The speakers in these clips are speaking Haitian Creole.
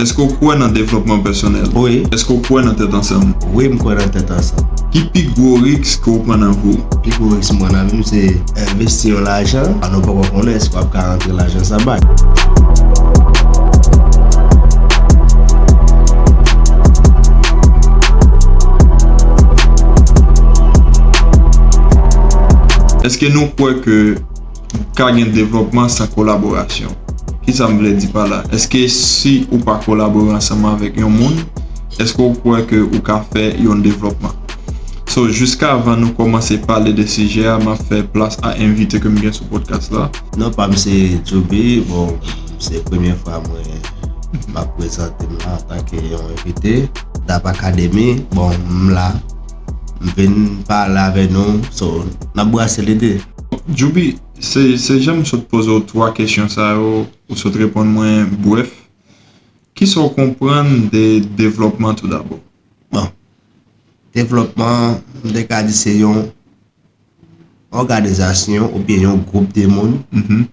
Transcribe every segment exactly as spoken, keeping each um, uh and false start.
Èske w kwè nan devlòpman pèsonèl? Wi. Èske w kwè nan tèt ansanm? Wi, m kwè nan tèt ansanm. Ki pi gwo risk ke w pran nan vi w? Pi gwo risk m pran nan vi m se envesti yon lajan, an nou poko konnen èske w ap ka rantre lajan sa bay. Èske nou kwè ke ka gen devlòpman san kolaborasyon? Kisa m vle di pa la? Èske si ou pa kolabore ansanm avèk yon moun, èske ou kwè ke ou ka fè yon devlòpman? So, jiska avan nou kòmanse pale de sijè a, m ap fè plas a envite ke m gen sou podcast la. Non pa m se Djouby, bon, se premye fwa mwen m ap prezante m la antanke yon envite. Dap Academy, bon, m la, m vin pale avè nou, so, n ap brase lide. Djouby, se, se jan m sot poze w twa kesyon sa yo, ou sot reponn mwen brèf. Kisa w konprann de devlòpman toudabò? Bon, devlòpman, m te ka di se yon òganizasyon oubyen yon gwoup de moun Mhm.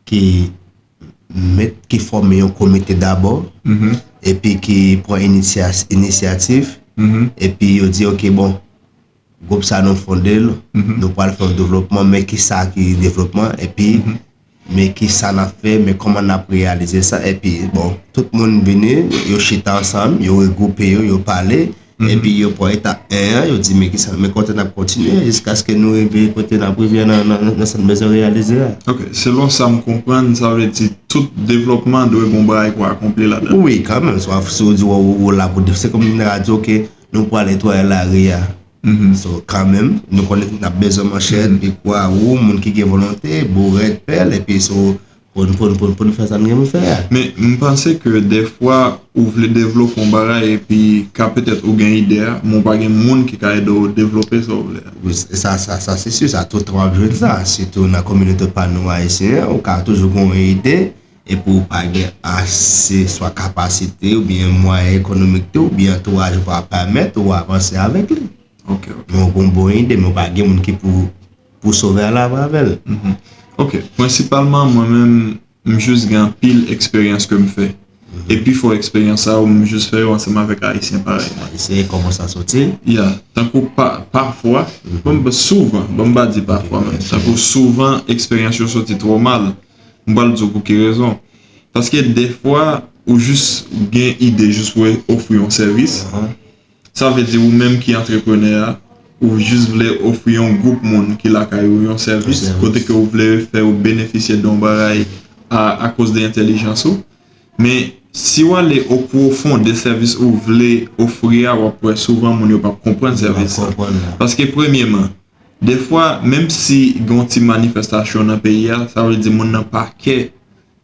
ki met, ki fòme yon komite dabò, Mhm. epi ki pran inisya-, inisyativ, Mhm. epi yo di, "Ok, bon, gwoup sa nou fonde l, Mhm. nou pral fè yon devlòpman, men ki sa ki devlòpman, epi Mhm. men ki sa n ap fè, men kòman n ap reyalize sa," epi, bon, tout moun vini, yo chita ansanm, yo regwoupe yo, yo pale, Mhm. epi yo pran etap en an, yo di, "Men ki sa, men kote n ap kontinye, jiskaske nou rive kote n ap rive nan, nan, nan sa n bezwen reyalize a." Ok, selon sa m konprann, sa vle di tout devlòpman dwe gon bagay pou akonpli ladan. Wi, kanmenm, si w, si w di w, w, w la pou, se kòm nèg la di, "Ok, nou pral netwaye lari a." Mhm. So, kanmenm, nou konnen n ap bezwen manchèt, Mhm. pikwa, wou, moun ki gen volonte, bourèt, pèl, epi so, pou n, pou n, pou n, pou n fè sa n gen pou fè a. Men, m panse ke dèfwa, ou vle devlope yon bagay, epi ka petèt ou gen ide a, men ou pa gen moun ki ka ede w devlope sa w vle a. Wi, sa, sa, sa, se si, sa, tout tan w ap jwenn sa, sitou nan kominote pa nou ayisyen an, ou ka toujou gen yon ide, epi ou pa gen ase swa kapasite, oubyen mwayen ekonomik tou, oubyen antouraj ou pa pèmèt ou avanse avèk li. Ok, ok. Men w gen yon bon ide, men w pa gen moun ki pou, pou sove alavwa avè l. Mhm. Ok, prensipalman, mwen menm, m jis gen anpil eksperyans ke m fè. Mhm. E pifò eksperyans sa yo, m jis fè yo ansanm avèk Ayisyen parèy mwen. Ayisyen, kòman sa soti? Ya, tankou pa, pafwa, Mhm. bon, m, souvan, bon, m pa di pafwa, Ok, men, ok. tankou souvan, eksperyans yo soti twò mal. M pral di w pou ki rezon. Paske dèfwa, ou jis gen ide jis pou ofri yon sèvis. Mhm. Sa vle di ou menm ki antreprenè a, ou jis vle ofri yon gwoup moun ki lakay ou yon sèvis, Yon sèvis. kote ke ou vle fè yo benefisye de yon bagay a, akoz de entèlijans ou. Men, si w ale o pwofon de sèvis ou vle ofri a, w ap wè souvan moun yo p ap konprann Yo p ap sèvis la. konprann, non. Paske premyeman, dèfwa, menm si gen yon ti manifestasyon nan peyi a, sa vle di moun nan pa kè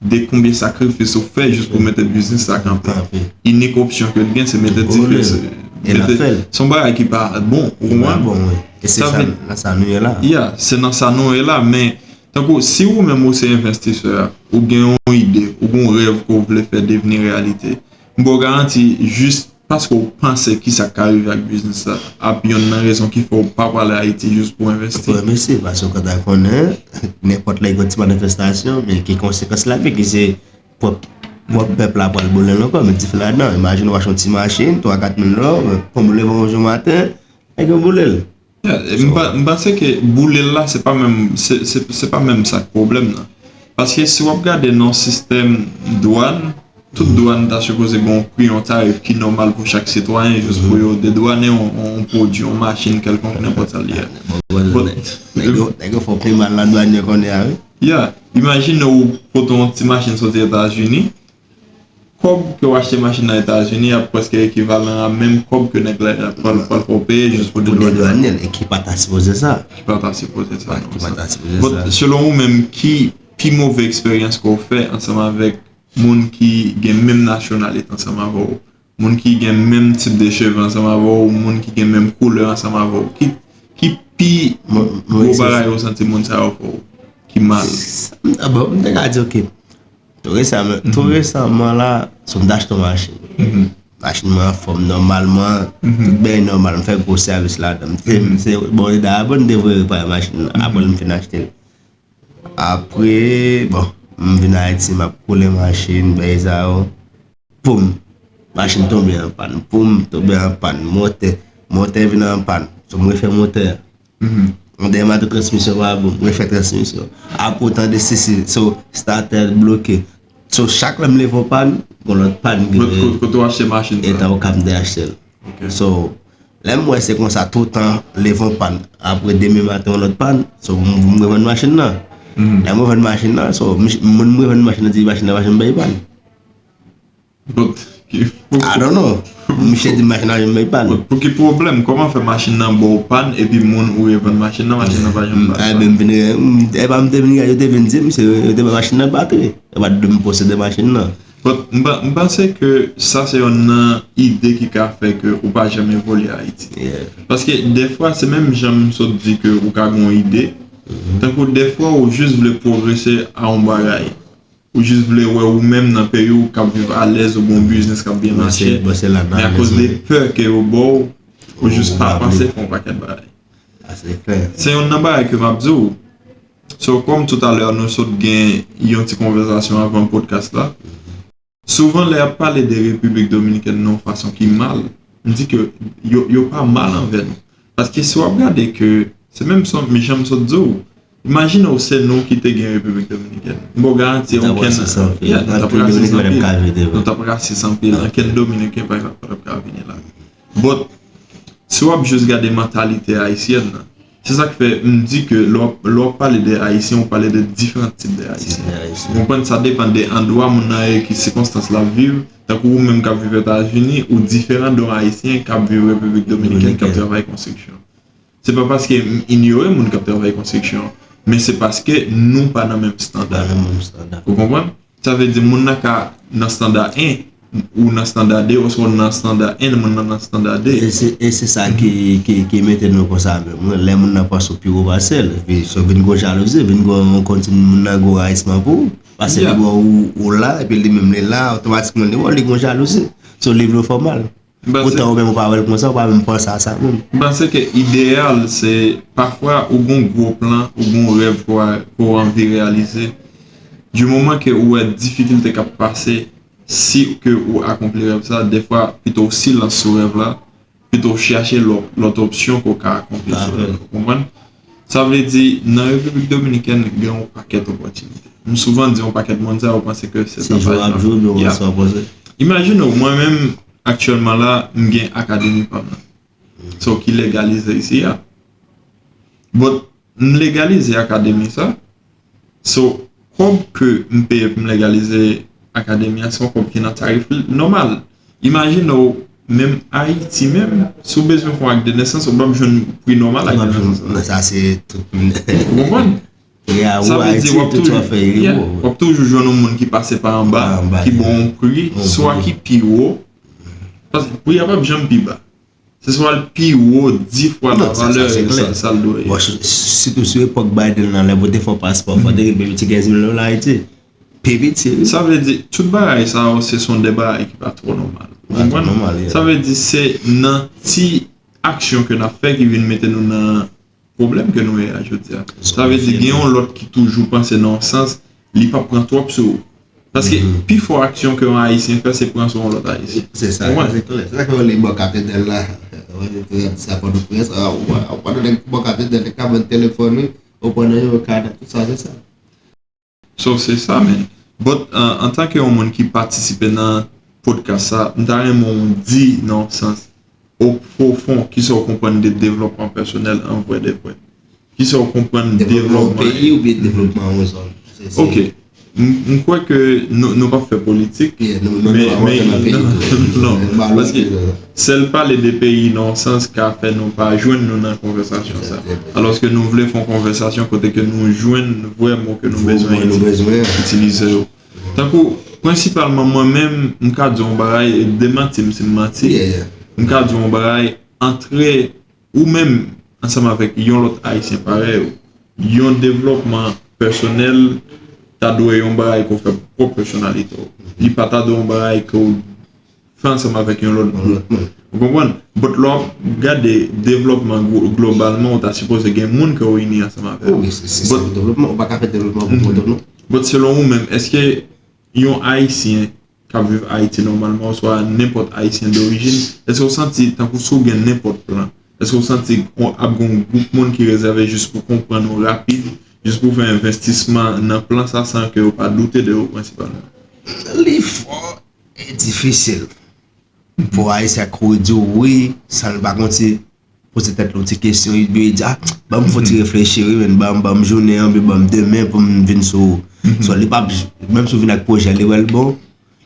de konbyen sakrifis ou fè jis pou mete biznis sa kanpe. Kanpe. Inik opsyon ke l gen, se mete Boule. dife. Se, E l ap mete, fè l. se yon bagay ki pa bon, ou Ki pa konprann? bon, wi. E se Sa sa, vle nan sa nou ye la. Ya, se nan sa nou ye la, men tankou si ou menm ou se envestisè a, ou gen yon ide, ou gen yon rèv ke w vle fè devni reyalite, m ba w garanti, jis paske w panse kisa k ka rive ak biznis sa, ap yonn nan rezon ki fè w pa prale Ayiti jis pou envesti. Pou envesti, paske w ta konnen, nenpòt lè gen yon ti manifestasyon, men ki konsekans l ap gen, ki se pwòp, pwòp pèp la pral boule l ankò, met dife ladan. Imajine w achte yon ti machin, twa, kat mil dola, pran boule yon jou maten, nèg yo boule l. Yeah, m pa, m panse ke boule l la, se pa menm, se, se, se pa menm sa k pwoblèm nan. Paske si w ap gade nan sistèm dwàn, tout dwàn ta sipoze gen yon pri, yon tarif ki nòmal pou chak sitwayen, jis pou yo dedwannen yon, yon pwodui, yon machin kèlkonk, nenpòt sa l ye. Bon, bon, Bon, nèg, nèg yo, nèg yo fè w pi mal nan dwàn yo konnen a, wi. Ya, imajine ou pote yon ti machin soti Etazini, kòb ke w achte machin nan Etazini ap prèske ekivalan a menm kòb ke nèg la pral, pral fè w peye jis pou Pou dedwannen. dedwannen l, e ki pa ta sipoze sa. Ki pa ta sipoze sa, Ki non, pa sa. ta sipoze Bon, sa. selon ou menm, ki pi move eksperyans ke w fè ansanm avèk moun ki gen menm nasyonalite ansanm avè w, moun ki gen menm tip de cheve ansanm avè w, moun ki gen menm koulè ansanm avè w? Ki, ki pi Mwen, mwen, gwo se bagay ou santi moun sa yo fè w ki mal? Ah, bon, m te ka di, ok. Tou resaman, tou Mhm. resaman la, so m t achte yon machin. Mhm. Machin mwen anfòm nòmalman, Mhm. tout bagay nòmal, m fè gwo sèvis ladan. M te, Mhm. se, bon, e dayè, bon, m te vle repare machin nan, Mhm. apre m fin achte l. Apre, bon, m vin Ayiti, m ap koule machin, bagay sa yo. Poum, Machin tonbe an pàn, poum tonbe an pàn, motè, motè vin an pàn. So, m refè motè a. Yon dèyè mato transmisyon pa bon, m refè transmisyon. Apre w tande sesi, so, statè bloke. So, chak lè m leve yon pàn, gon lòt pàn ki Kote, kote, kote w achte machin sa? Etan Okap m te achte l. Ok. So, lè m wè se konsa toutan, leve yon pàn, apre demen maten yon lòt pàn, so, m, m revann machin nan. Lè m revann machin nan, so, m, moun m revann machin nan di machin nan pa janm bay pàn. But, ki, pou, I don't know. Misye di machin nan janm bay pàn. But pou ki pwoblèm? Kòman fè machin nan ba w pàn epi moun ou revann machin nan, machin nan pa janm ba w pàn? Ebyen, m vin, e pa m te vin, yo te vin di m, se yo te bay machin nan batri. E pa m posede machin nan. But, m pa, m panse ke sa se yonn nan ide ki ka fè ke ou pa janm evolye Ayiti. Yeah. Paske dèfwa, se menm jan m sot di ke ou ka gen yon ide, tankou dèfwa ou jis vle pwogrese a yon bagay. Ou jis vle wè ou menm nan peyi w k ap viv alèz, ou gen yon biznis k ap byen mache, men akoz de pè ke yo ba w, ou jis pa panse fè yon pakèt bagay. Se yonn nan bagay ke m ap di w. So, kòm toutalè nou sot gen yon ti konvèsasyon avan podcast la, souvan lè y ap pale de Repiblik Dominikèn nan yon fason ki mal, m di ke yo, yo pa mal anvè nou. Paske si w ap gade ke, se menm jan m sot di w, imajine w se nou ki te gen Repiblik Dominikèn. M ba w garanti, okenn, yeah, nou t ap rasis anpil. Nou t ap rasis anpil. Okenn Dominiken pa t ap ka vini la. But, si w ap jis gade mantalite ayisyèn nan, se sa k fè m di ke lè w ap, lè w ap pale de Ayisyen, ou pale de diferan tip de Ayisyen. Ou konprann, sa depann de andwa moun nan ye, ki sikonstans l ap viv. Tankou ou menm k ap viv Etazini, ou diferan de yon Ayisyen k ap viv Repiblik Dominikèn, k ap travay konstriksyon. Se pa paske m inyore moun k ap travay konstriksyon, men se paske nou pa nan menm estanda. Ou konprann? Sa vle di moun nan ka nan estanda en, ou nan estanda de, oswa w nan estanda en, moun nan nan estanda de. E se, e se sa ki, ki, ki mete nou konsa menm. Lè moun nan panse w pi wo pase l, epi so vin gwo jalouzi, vin gwo, konn si moun nan gwo rayisman pou ou. Paske li wè ou, ou la, epi li menm li la, otomatikman li wè w, li gwo jalouzi. So li vle w fè w mal. Poutan ou menm ou pa wè l konsa, ou pa menm panse a sa menm. M panse ke ideyal se pafwa ou gon gwo plan, ou gon rèv ke w, ke w anvi reyalize. Du moman ke ou wè difikilte k ap pase, si ke ou akonpli rèv sa, dèfwa pito w silans sou rèv la, pito w chache lòt, lòt opsyon ke w ka akonpli sou rèv la. Ou konprann? Sa vle di, nan Repiblik Dominikèn, gen yon pakèt opòtinite. M souvan di yon pakèt moun sa, yo panse ke se tapaj nan figi. Imajine w, mwen menm, aktyèlman la, m gen akademi pa m nan. So, ki legalize isi a. But, m legalize akademi sa. So, kòb ke m peye pou m legalize akademi a, se yon kòb ki nan tarif nòmal. Imajine w, menm Ayiti menm, si w bezwen fè yon ak de nesans, ou p ap jwenn pri nòmal ak de nesans la. Sa se tout moun. Ou konprann? Sa vle di w ap toujou, yeah, w ap toujou jwenn yon moun ki pase pa anba, ki ba w yon pri, swa ki pi wo, paske pri a p ap janm pi ba. Se swa l pi wo, dis fwa la valè sa, sa l dwe ye. Bon, si, sitou sou epòk Biden nan, lè pou te fè yon paspò, fò te gen pi piti kenz mil dola Ayiti. Pi piti, wi. Sa vle di, tout bagay sa yo, se son de bagay ki pa twò nòmal. Ou konprann? Sa vle di, se nan ti aksyon ke n ap fè ki vin mete nou nan pwoblèm ke nou ye a jodi a. Sa vle di, gen yon lòt ki toujou panse nan yon sans, li p ap pran twòp sou ou. Paske pi fò aksyon ke yon Ayisyen fè, se pran sou yon lòt Ayisyen. Se sa, se klè. Se sa k fè yo rele bò katedral la. Sa Pòtoprens, a, ou pa, ou pa nan bò katedral, nèg ka vann telefòn, wi. Ou pran nan yo, ka nan tout sa, se sa. So, se sa, men. But, uh, antanke yon moun ki patisipe nan podcast sa, m ta renmen w di, nan yon sans, o pwofon, kisa w konprann de devlòpman pèsonèl an vrè de vrè? Kisa w konprann devlòpman peyi oubyen devlòpman yon zòn? Ok. M, m kwè ke nou, nou p ap fè politik, men, men, non, paske sèl pale de peyi nan yon sans ka fè nou pa jwenn nou nan konvèsasyon sa. Alòske nou vle fè yon konvèsasyon kote ke nou jwenn vrè mo ke nou bezwen itilize yo. Tankou, prensipalman, mwen menm, m ka di yon bagay, e demanti m si m manti, m ka di yon bagay, antre ou menm ansanm avèk yon lòt Ayisyen parèy ou, yon devlòpman pèsonèl ta dwe yon bagay ke w fè pwòp pèsonalite w. Li pa ta dwe yon bagay ke w fè ansanm avèk yon lòt gwoup. Ou konprann? But lè w ap gade devlòpman gwo-, globalman, ou ta sipoze gen moun ke w ini ansanm avè l. Wi, se, se sa, devlòpman, ou pa ka fè devlòpman pou kont ou, non. But selon ou menm, èske yon Ayisyen k ap viv Ayiti nòmalman, oswa nenpòt Ayisyen dorijin, èske w santi tankou si w gen nenpòt plan, èske w santi w ap gen yon gwoup moun ki rezève jis pou konprann ou rapid, jis pou fè envestisman nan plan sa san ke yo pa doute de ou prensipalman? Li fò e difisil. Pou Ayisyen ap kouri di w wi, san l pa konn ti poze tèt li yon ti kesyon, li di, ah, ban m fè yon ti reflechi wi, men ban m, ban m jounen an, oubyen ban m demen pou m vin sou ou. So, li p ap, menm si w vin ak pwojè, li wè l bon,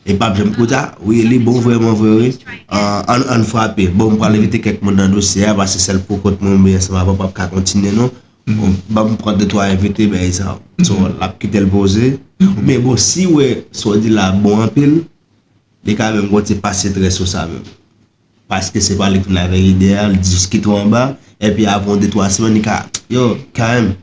li p ap janm koute, ah, wi, li bon vrèman vre wi. Ah, ann, ann frape. Bon, m pral envite kèk moun nan dosye a, paske sèl pou kont mwen, oubyen ansanm avè w p ap ka kontinye non. Bon, ban m pran de twa envite, bagay sa. So, l ap kite l poze. Men bon, si w wè sa w di la bon anpil, li ka menm gon ti pase trè sou sa menm. Paske se pa li ki vin avèk ide a, li diskite w anba, epi apre yon de twa semèn, li ka, yo, K M,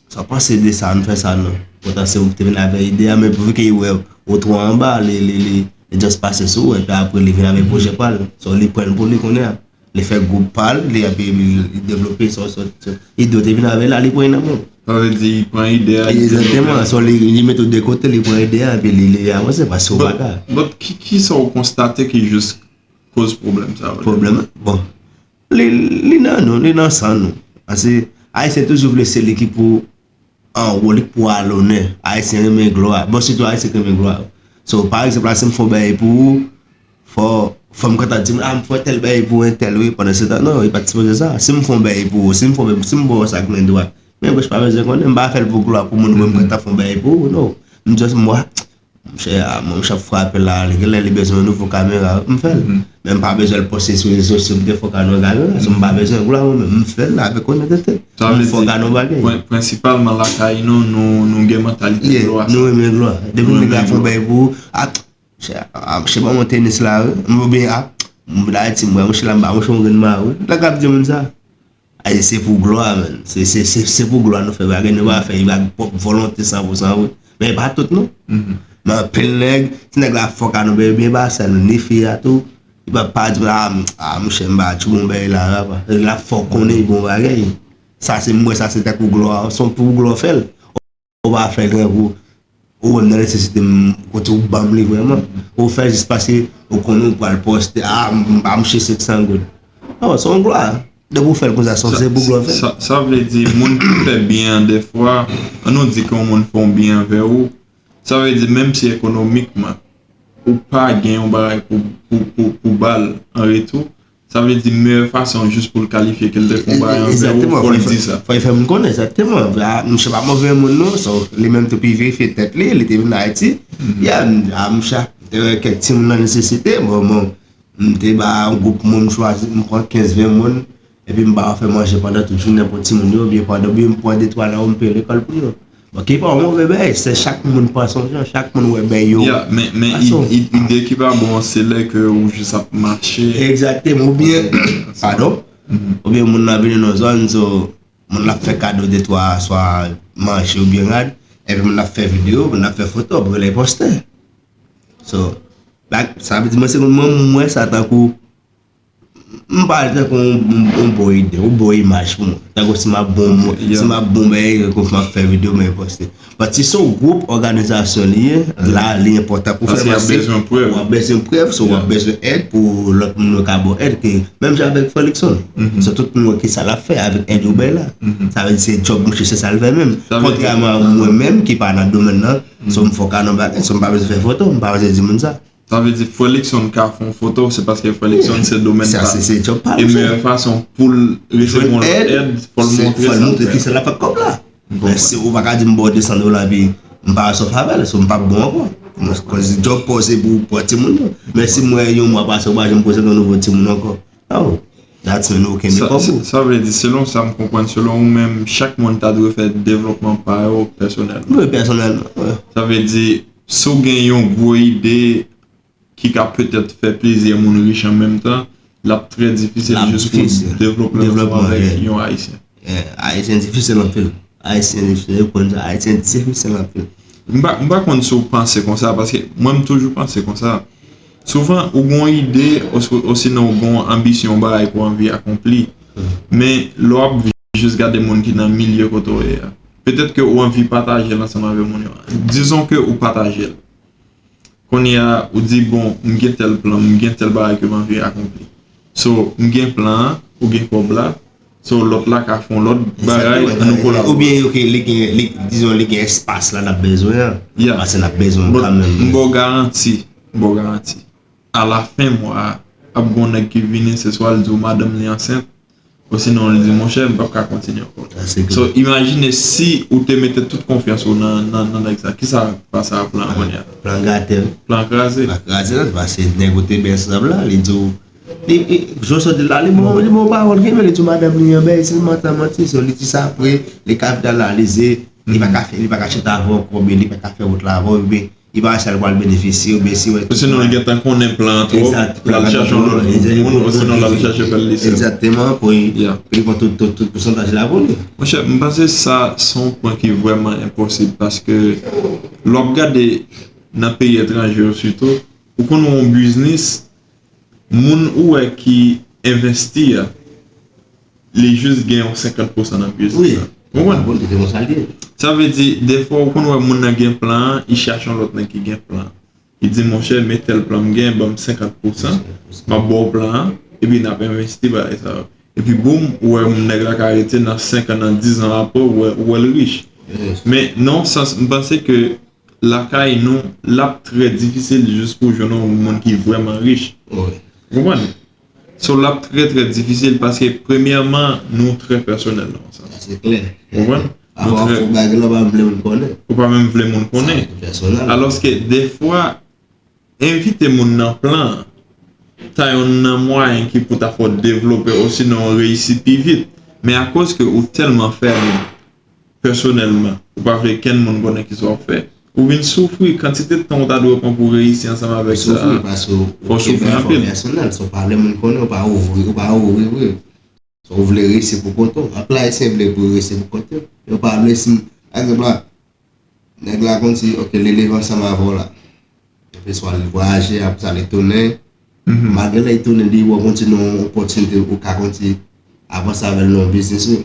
sa w panse de sa, ann fè sa non. Poutan se ou ki te vin avèk ide a, men pouvi ke li wè ou twò anba, li, li, li, li just pase sou ou, epi apre li vin avèk pwojè pa l. So, li pran l pou li kounye a. Li fè gwoup pa l, li, epi li, li devlope sa, sa, sa. Ide w te vin avèk la, li pran nan men w. Sa vle di, li pran ide a, li devlope. Egzakteman, so li, li mete w de kote, li pran ide a, epi li, li avanse, paske w pa ka. But, but ki, ki sa w konstate ki jis koz pwoblèm sa yo? Pwoblèm, bon. Li, li nan nou, li nan san nou. Paske Ayisyen toujou vle se li ki pou anwo, li ki pou alonè. Ayisyen renmen glwa. Bon, sitou Ayisyen ki renmen glwa. So, pa egzanp, la, si m fè yon bagay pou ou, fò, fò m kontan di, ah, m fè tèl bagay pou entèl, wi, pandan se tan, non, li pa t sipoze sa. Si m fè yon bagay pou ou, si m fè yon bagay, si m ba w sa ak men dwat, men goch pa bezwen konnen, m pa fè l pou glwa pou moun wè m kontan fè yon bagay pou ou, non. M just, m wè, Monchè, a, mwen, monchè ap frape la, li genlè li bezwen yon nouvo kamera, m fè l. Men m pa bezwen l poste sou rezo sosyo pou te fè w ka nan kamera, so m pa bezwen glwa mwen menm, m fè l avèk onètete. M fè w ka nan bagay. Prensipalman lakay nou, nou, nou gen mantalite glwa sa. Nou renmen glwa. Depi nèg la fè yon bagay pou ou, a, monchè, a, monchè ban mwen tenis la, wi. Oubyen, a, m vin Ayiti, m wè monchè la, m ba monchè yon grenn mari. Nèg la ap di moun sa. Ay, se pou glwa, man. Se, se, se, se pou glwa nou fè bagay, nou pa fè li ak pwòp volonte san pou san, wi. Men e pa tout, non. Men anpil nèg, ti nèg la fòk a nou byen, byen ba sèl nou, ni fi a tou. Li pa, pa di, a, m, a, monchè, m pa tchou bon bagay la, papa. Nèg la fòk konnen li bon bagay. Sa se, m wè sa se tankou glwa, se pou glwa w fè l. Ou pa fè l tankou ou wè m nan nesesite m, kote ou ban m li vrèman. Ou fè l jis paske ou konnen ou pral poste, a, m, m ba mouche senk san goud. Non, se yon glwa. Depi ou fè l konsa, se, se pou glwa w fè l. Sa, sa vle di, moun ki fè byen an, dèfwa, ann nou di ke yon moun fè yon byen anvè ou, sa vle di, menm si ekonomikman, ou pa gen yon bagay pou, pou, pou, pou ba l an retou, sa vle di, meyè fason jis pou l kalifye ke l te fè yon bagay anvè ou, fò l di sa. Fò l fè moun konnen, egzakteman. A, monchè pa move moun, non. So, li menm tou pou verifye tèt li, li te vin Ayiti. Ya, a, monchè, te wè kèk timoun nan nesesite, bon, bon, m te ba yon gwoup moun, m chwazi, m pran kenz, ven moun, epi m ba yo fè manje pandan tout jounen pou timoun yo, oubyen pandan, oubyen m pran de, twa nan yo, m peye lekòl pou yo. Bon, ki pa yon move bagay, se chak moun panse yon jan, chak moun wè bagay yo fason. Ya, men, men ide ki pa bon an, se lè ke ou jis ap mache. Egzakteman, oubyen, padon, oubyen moun nan vini nan zòn, so, moun nan ap fè kado de twa, swa manje oubyen rad, epi moun nan ap fè videyo, moun nan ap fè foto, pou lè poste. So, sa vle di, mwen, se mwen, mwen, m wè sa tankou, m pa tankou yon, yon, yon bon ide, yon bon imaj pou mwen. Tankou si m ap bon, si m ap bon bagay, tankou si m ap fè videyo, m ap poste. But si se yon gwoup òganizasyon li ye, la, li enpòtan pou fè l, paske w ap bezwen prèv, so w ap bezwen èd pou lòt moun yo ka ba w èd, ke menm jan avèk Frè Luckson. So tout moun wè kisa l ap fè avèk èd yo bay la. Sa vle di se djòb mouche, se sa l fè menm. Kontrèman a mwen menm ki pa nan domèn nan, so m fè w ka nan bagay, so m pa bezwen fè foto, m pa bezwen di moun sa. Sa vle di Frè Luckson ka fè yon foto, se paske Frè Luckson se domèn pa l. E meyè fason pou l resevwa yon lòt èd, fò l montre sa l fè. Fò l montre kisa l ap fè ak kòb la. Men si ou pa ka di m ba w de san dola epi m pa resevwa avè l, so m p ap bon ankò. Koz djòb pa w se pou w pran timoun yo. Men si m wè yon mwa pase ou pa janm prezante yon nouvo timoun ankò. Oh, that's mean ou kenbe kòb ou. Sa vle di, selon sa m konprann, selon ou menm, chak moun ta dwe fè devlopman pa yo pèsonèlman. Wi, pèsonèlman, wi. Sa vle di, si w gen yon gwo ide, ki ka petèt fè plizyè moun rich an menm tan, l ap trè difisil jis pou w devlope ansanm avèk yon Ayisyen. Ayisyen difisil anpil. Ayisyen difisil, yo konn sa, Ayisyen difisil anpil. M pa, m pa konn si w panse konsa, paske mwen m toujou panse konsa. Souvan, ou gen yon ide, osinon ou gen yon anbisyon, yon bagay ke w anvi akonpli. Men, lè w ap jis gade moun ki nan milye kote w ye a, petèt ke ou anvi pataje l ansanm avèk moun yo. Dizon ke ou pataje l. Kounye a, ou di, bon, m gen tèl plan, m gen tèl bagay ke m anvi akonpli. So, m gen plan an, ou gen kòb la. So, lòt la ka fè yon lòt bagay, an nou kolabore. Oubyen, ok, li gen, li, dizon, li gen espas la n ap bezwen an. Paske n ap bezwen kanmenm. M ba w garanti, m ba w garanti. Alafen mwa a, ap gen yon nèg ki vini, se swa l di w madanm li ansent, osinon li di, monchè, m p ap ka kontinye ankò. So, imajine si ou te mete tout konfyans ou nan, nan, nan nèg sa, kisa k pase a plan an kounye a? Plan gate. Plan kraze. Plan kraze, non, paske nèg ou te bèl sab la, li di w, li, li, jan w sot di la, li bon, li bon pawòl, ki men li di w madanm li an bèy, se manti, manti, so, li di sa apre, li ka vin analize, li pa ka fè, li pa ka chita avè w ankò, oubyen li pa ka fè wout la avè w, oubyen li pa wè sa l pral benefisye, oubyen si wè. Osinon, li gentan konnen plan an twòp, l al chache yon lòt moun, osinon l al chache fè l li sèl. Egzakteman, pou li, pou li pran tout, tout, tout pousantaj la pou li. Monchè, m panse sa se yon pwen ki vrèman enposib, paske lè w ap gade nan peyi etranje yo sitou, ou konn wè yon biznis, moun ou wè ki envesti a, li jis gen yon senkant pousan nan biznis la. Ou konprann? Sa vle di, defwa ou konn wè moun nan gen plan an, li chache yon lòt nèg ki gen plan an. Li di, monchè, men tèl plan m gen, ban m senkant pousan, m ap ba w plan an, epi n ap envesti bagay sa yo. Epi boum, ou wè nèg la ka rete nan senk an, nan diz an apre, ou wè, ou wè l rich. Men nan yon sans, m panse ke lakay nou, l ap trè difisil jis pou w jwenn yon moun ki vrèman rich. Ou konprann? So, l ap trè, trè difisil paske, premyèman, nou trè pèsonèl nan yon sans. Sa se klè. Ou konprann? Ou pa menm vle moun konnen. Ou pa menm vle moun konnen. Alòske, defwa, envite moun nan plan an, ta yonn nan mwayen ki pou ta fè w devlope osinon reyisi pi vit. Men akoz ke ou tèlman fèmen pèsonèlman, ou pa vle kenn moun konnen kisa w ap fè, ou vin soufri kantite tan ou ta dwe pran pou w reyisi ansanm avèk sa. Fò w soufri anpil. Pèsonèl, si w pa vle moun konnen, ou pa ouvri, ou pa ouvri vre. Si w vle reyisi pou kont ou. Anpil Ayisyen vle pou yo reyisi pou kont yo. Yo pa vle si, pa egzanp la, nèg la konn di, ok, li leve ansanm avè w la. Epi swa li vwayaje, apre sa li tounen. Malgre lè li tounen, li wè konn di nan yon opòtinite ou ka konn di avanse avè l nan yon biznis wi.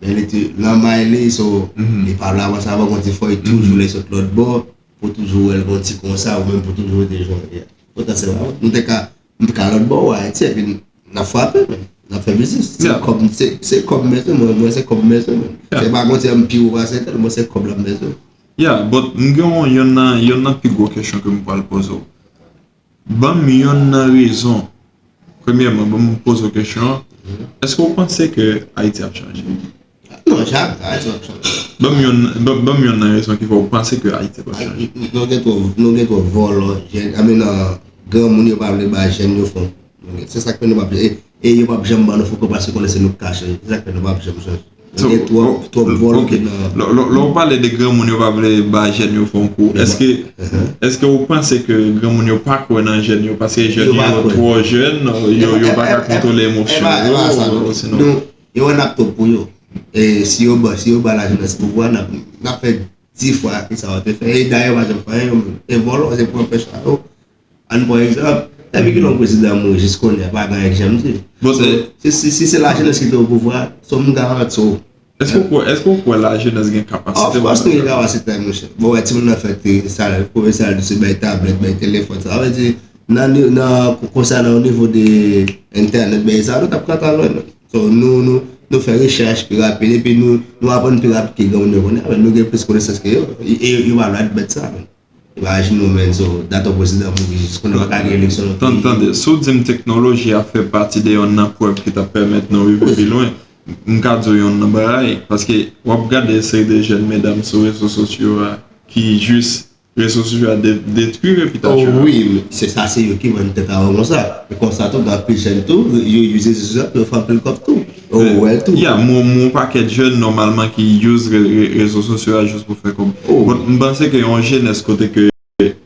Men li te nan may li, so, li pa vle avanse avè l, konn di fò li toujou lè sot lòt bò, pou toujou wè l konn di konsa, ou menm pou toujou rete jan w ye a. Potansyèlman, nou te ka, nou te ka lòt bò, ou Ayiti, epi n ap frape, men. N ap fè biznis. Se kòb, se, se kòb m bezwen, mwen, mwen, se kòb m bezwen, men. Se pa konn di m pi wo pase tèl, mwen, se kòb la m bezwen. Yeah, but m gen yon, yonn nan, yonn nan pi gwo kesyon ke m pral poze w. Ban m yonn nan rezon. Premyèman, ban m poze w kesyon an. Èske w panse ke Ayiti ap chanje? Non, jamè, Ayiti p ap chanje. Ban m yonn, ban, ban m yonn nan rezon ki fè w panse ke Ayiti p ap chanje. Nou gen twòp, nou gen twòp vòlò, jèn, I mean, granmoun yo pa vle bay jèn yo fon. Se sa k fè nou p ap, e, e yo p ap janm ban nou fon paske yo konnen se nou k ka chanje. Se sa k fè nou p ap janm chanje. Nou gen twòp, twòp vòlò ki nan. Lè, lè, lè w pale de granmoun yo pa vle bay jèn yo fè yon kou, èske, èske w panse ke granmoun yo pa kwè nan jèn yo paske jèn yo twò jèn, yo, yo pa ka kontwole emosyon yo, osinon. Yo wè n ap twòp pou yo. E si yo ba, si yo ba lajenès pouvwa, n ap, n ap fè di fwa ki sa yo te fè. E dayè yo pa janm fè anyen yo menm. E vòlò, se pou anpeche yo. Ann pran egzanp, depi kilè yon prezidan mouri jis kounye a, pa gen anyen ki janm di. So, si, si, si se lajenès ki te o pouvwa, so m garanti w. Èske w kwè, èske w kwè lajenès gen kapasite pou fè sa? Of course nou gen kapasite, monchè. Bon, wè, timoun nan fèt, te salè, premye salè, se bay tablèt, bay telefòn. Sa vle di, nan, nan, konsa, nan nivo de entènèt, bay sa, nou t ap ka ta lwen, men. So, nou, nou, nou fè rechèch pi rapid, epi nou, nou aprann pi rapid ke granmoun yo konnen, men nou gen plis konesans ke yo. E, e yo pa dwe admèt sa, men. Imajine w, men, so, dat yon prezidan mouri jis kounye a, pa ka gen eleksyon nan peyi. Tande, tande, si w di m teknoloji a fè pati de yonn nan prèv ki t ap pèmèt nou rive pi lwen, m ka di w yonn nan bagay, paske w ap gade seri de jèn medam sou rezo sosyo a ki jis rezo sosyo a de-, detwi repitasyon yo. Oh wi, se sa, se yo ki vann tèt a yo konsa. Men konsa tou, gen anpil jèn tou, yo use rezo sosyo a pou yo fè anpil kòb tou. Ou wè l tou. Ya, m wè yon pakèt jèn nòmalman ki use re-, re-, rezo sosyo a jis pou fè kòb. Bon, m panse ke yon jenès kote ke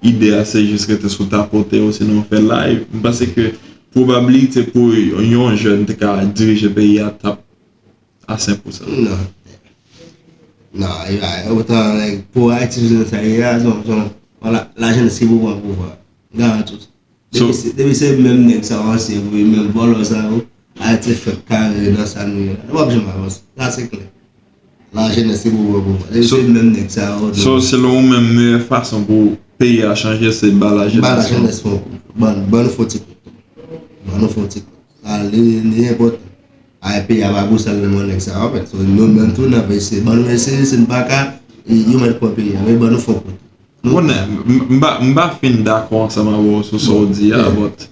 ide a se jis rete sou tapote osinon fè live, m panse ke pwobablite pou yon jèn te ka dirije peyi a t ap a senk pousan. Non. Non, e pa, otan, like, pou Ayiti vin sa ye a, son, son, la, lajenès ki pou pran pouvwa. M garanti w. Depi se, depi se menm nèg sa yo ansyen, wi, menm vòlò sa yo, Ayiti fèk kare nan sa nou ye la. Nou p ap janm avanse. Sa se klè. Lajenès ki pou pran pouvwa. Depi se menm nèg sa yo. So, selon ou menm, meyè fason pou peyi a chanje, se ba Ba lajenès. Lajenès fè yon kout. Ban ban nou fè yon ti kout. Ban nou fè yon ti kout. Sa li li enpòtan. Ay peyi a pa bousal nan men nèg sa yo, anfèt. So, nou menm tou n ap eseye. Ban nou eseye, si n pa ka, yo mèt pran peyi a. Men ban nou fè yon kout. Bon, m m pa m pa fin dakò ansanm avè w sou sa w di a, but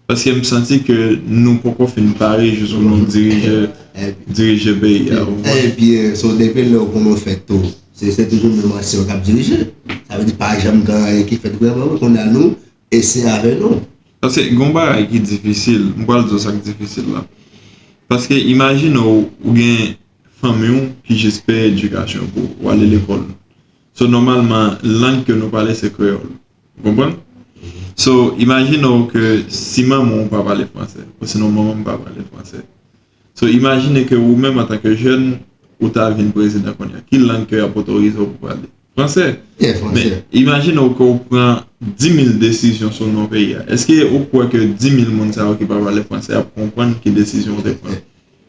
paske m santi ke nou poko fin pare jis pou nou dirije dirije peyi a. Ebyen, so depi lè w konnen w fèt tou, se se toujou menm ansyen yo k ap dirije. Sa vle di pa janm gen anyen ki fèt vrèman, wi, kounye a nou eseye avè nou. Paske gen yon bagay ki difisil, m pral di w sa k difisil la. Paske imajine w, ou gen fanmi w ki jis peye edikasyon pou ou, ou ale lekòl. So, nòmalman, lang ke nou pale se kreyòl. Ou konprann? So, imajine w ke si manman w pa pale fransè, ou sinon manman m pa pale fransè. So, imajine ke ou menm antanke jèn, ou ta vin prezidan kounye a. Ki lang ke y ap otorize w pou pale? Fransè. Men, imajine w ke w pran dis mil desizyon sou non peyi a. Èske ou kwè ke dis mil moun sa yo ki pa pale fransè ap konprann ki desizyon w te pran?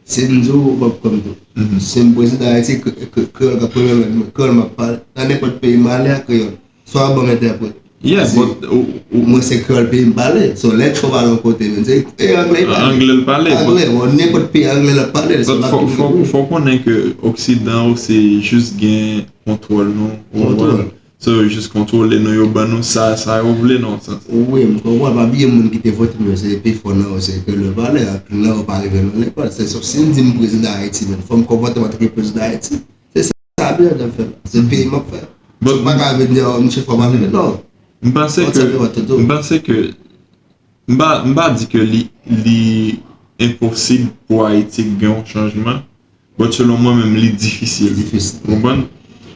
Si m di w, w ap konn tou. Si m prezidan Ayiti, kreyòl k ap premye lang mwen, kreyòl m ap pale. Nan nenpòt peyi m ale a, kreyòl. Swa w ban m entèprete. Yeah, but ou, ou, mwen se kreyòl peyi m pale. So, lè w pale yon kote, men se e anglè y pale. Anglè l pale. Anglè, bon, nenpòt peyi anglè l ap pale. But fò, fò, fò w konnen ke Oksidan ou se jis gen kontwòl nou. Ou konprann? So, yo jis kontwole nou, yo ban nou sa, sa yo vle nan yon sans. Wi, m konprann. Pa bliye moun ki te vote m yo, se pi fò nan yo, se kreyòl yo pale. Anpil nan yo pa rive nan lekòl. Se sòf si m di m prezidan Ayiti, men fò m konpòte m antanke prezidan Ayiti. Se sa byen w ap fè la. Se peyi m ap fè. But m pa ka vin di, oh, misye fò m ale. Non. M panse ke, m panse ke, m pa, m pa di ke li, li enposib pou Ayiti gen yon chanjman, but selon mwen menm, li difisil. Li difisil. Ou konprann?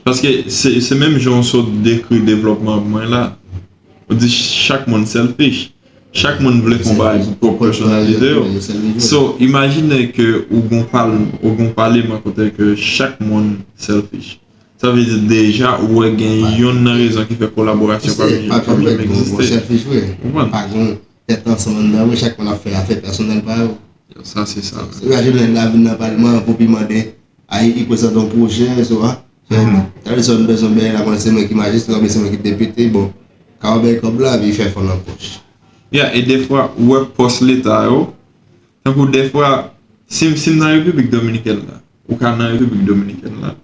Paske se, se menm jan w sot dekri devlòpman mwen la. Ou di chak moun selfish. Chak moun vle fè yon bagay pou pwòp pèsonalite yo. So, imajine ke ou gon pal, ou gon palman kote ke chak moun selfish. Sa vle di deja ou wè gen yonn nan rezon ki fè kolaborasyon pa janm egziste. Ou konprann? Pa gen tèt ansanm anndan vre, chak moun ap fè afè pèsonèl pa yo. Sa se sa. Imajine lè n ta vin nan palman an pou pi mande, ay, li prezante yon pwojè, so a. Talè sa nou bezwen bay la, se mwen ki majistra, oubyen se mwen ki depite, bon. Ka w bay kòb la, epi fè fò nan pòch. Yeah, e defwa, ou wè pòs leta yo, tankou defwa, si, si m nan Repiblik Dominikèn la, ou ka nan Repiblik Dominikèn la,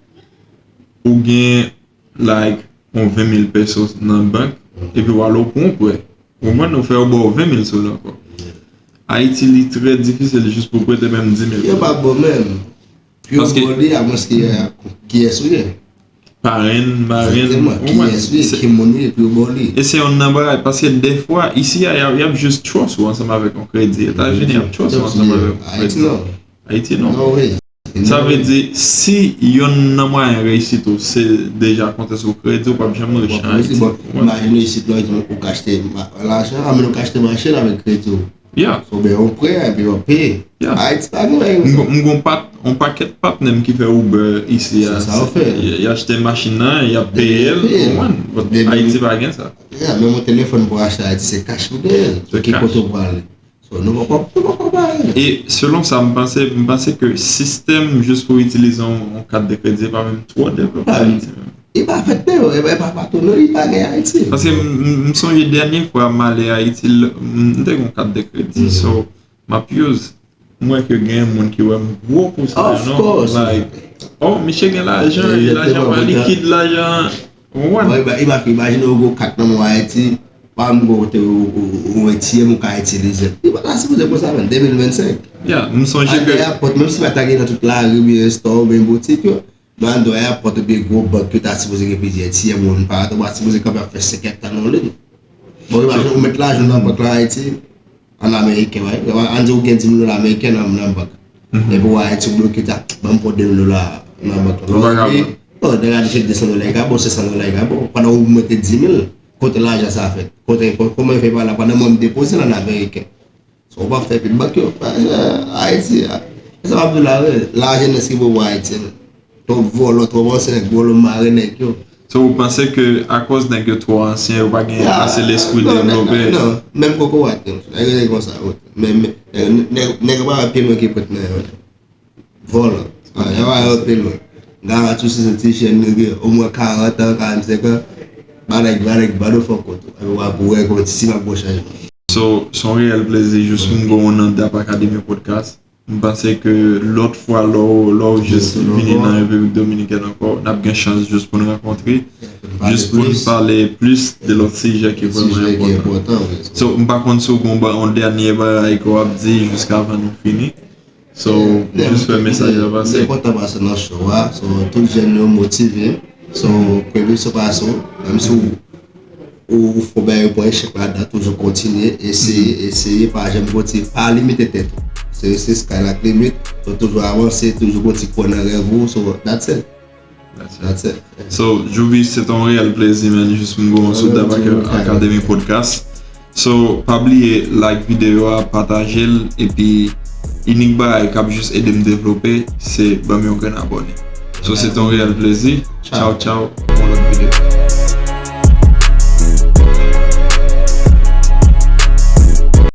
ou gen, like, yon ven mil pesos nan bank, epi w ale w pran yon prè. Ou konprann? Ou fè yo ba w ven mil sou li ankò. Ayiti, li trè difisil jis pou prete menm dis mil. Yo pa ba w menm. Pou yo ba w li, amwenske kiyès ou ye. Parenn, marenn, ou konprann? Kiyès ou ye, ki moun ou ye, pou yo ba w li. E se yonn nan bagay, paske defwa, isi a, y ap, y ap jis trust ou ansanm avèk yon kredi. Etazini, y ap trust ou ansanm avèk yon kredi. Ayiti, non. Ayiti, non. Non, wi. Sa vle di, si yonn nan mwayen reyisit ou, se deja konte sou kredi, ou p ap janm riche an Ayiti. Imajine isit la, ou ka achte lajan, anmenn ou ka achte machin avèk kredi w. Yeah. Oubyen yon prè, epi w ap peye. Yeah. Ayiti pa gen bagay konsa. M gon, m gon pat, yon pakèt patnè m ki fè Uber isi a. Se sa yo fè. Y, y achte machin nan, y ap peye l, ou konprann? Ayiti pa gen sa. Yeah, menm yon telefòn pou achte Ayiti, se kach pou genyen l. Se kach. Ki kote w prale? So, nou poko, nou poko pare. E selon sa m panse, m panse ke sistèm jis pou itilize yon, yon kat de kredi pa menm twò devlope Ayiti menm. Li pa fèt menm, e pa, pa tou non, li pa gen Ayiti. Paske m, m, m sonje dènye fwa m ale Ayiti, m, m te gen yon kat de kredi, so m ap use. M wè ke gen moun ki wè m gwo pou sa, non? Like, oh, misye gen lajan, e lajan pa likid, lajan. Ou konprann? Imajine ou gon kat nan men w Ayiti, pa menm gon kote ou wè tiyèm ou ka itilize. Li pa ta sipoze konsa menm, de mil vennsenk. Yeah, m sonje ke. Al nan ayapòt, menm si pa ta gen nan tout lari, oubyen restò, oubyen boutik yo, men anndan ayapòt oubyen gwo bank yo ta sipoze gen plizyè tiyèm, moun pa ta sipoze kanpe ap fè senkant tan nan yon liy. Bon, imajine ou met lajan w nan bank la Ayiti, an ameriken, wi. Ann di ou gen dis mil dola ameriken nan, nan bank. Epi w Ayiti ou bloke ta, ban m pran de mil dola nan bank la. Ou pa kapab. Bon, nèg la di se de san dola li ka ba w, se san dola li ka ba w. Pandan ou mete dis mil, kote lajan sa fèt? Kote, kò-, kòman yo fè pa la? Pandan mwen m depoze l an ameriken. So, ou pa fè pil bank yo. Ayiti, a. E sa m ap di w la, wi. Lajenès ki bobo Ayiti, wi. Twòp vòlò, twòp ansyen nèg vòlò mare nèg yo. So, ou panse ke akòz nèg yo twò ansyen, yo pa gen ase lespri devlope? Non, non, menm kokorat yo. Nèg yo te konsa, wi. Men, men, nèg, nèg, nèg yo pa wè pye lwen ki pwent nan yo. Vòlò. Yo pa wè pye lwen. Garanti w se yon ti jèn nèg, omwen karant an, karannsenk an. Ba nèg, ba nèg, ba nou fè yon kout. Epi w ap wè kòman ti si m ap gwo chanjman. So, se yon reyèl plezi jis pou m gen w nan Dap Academy Podcast. M panse ke lòt fwa, lè w lè w jis vini nan Repiblik Dominikèn ankò, n ap gen chans jis pou n rankontre, jis pou n pale plis de lòt sijè ki vrèman enpòtan. So, m pa konn si w gen yon dènye bagay ke w ap di jiskavan nou fini. So, jis fè mesaj la pase. Li enpòtan pase nan show a. So, tout jèn yo motive. So, premye se pase w, menm si w ou, ou fè yon bagay, ou pran echèk ladan, toujou kontinye, eseye, eseye, pa janm kontinye, pa limite tèt ou. Se reste sky la limit, so toujou avanse, toujou kontinye kwè nan rèv ou, so that's it. That's it. So, Djouby, se te yon reyèl plezi, man, jis pou m gen w sou Dap Academy Podcast. So, pa bliye like videyo a, pataje l, epi inik bagay k ap jis ede m devlope, se ban m yon grenn abòne. So, se te yon reyèl plezi. Tchaw, tchaw, pou yon lòt videyo.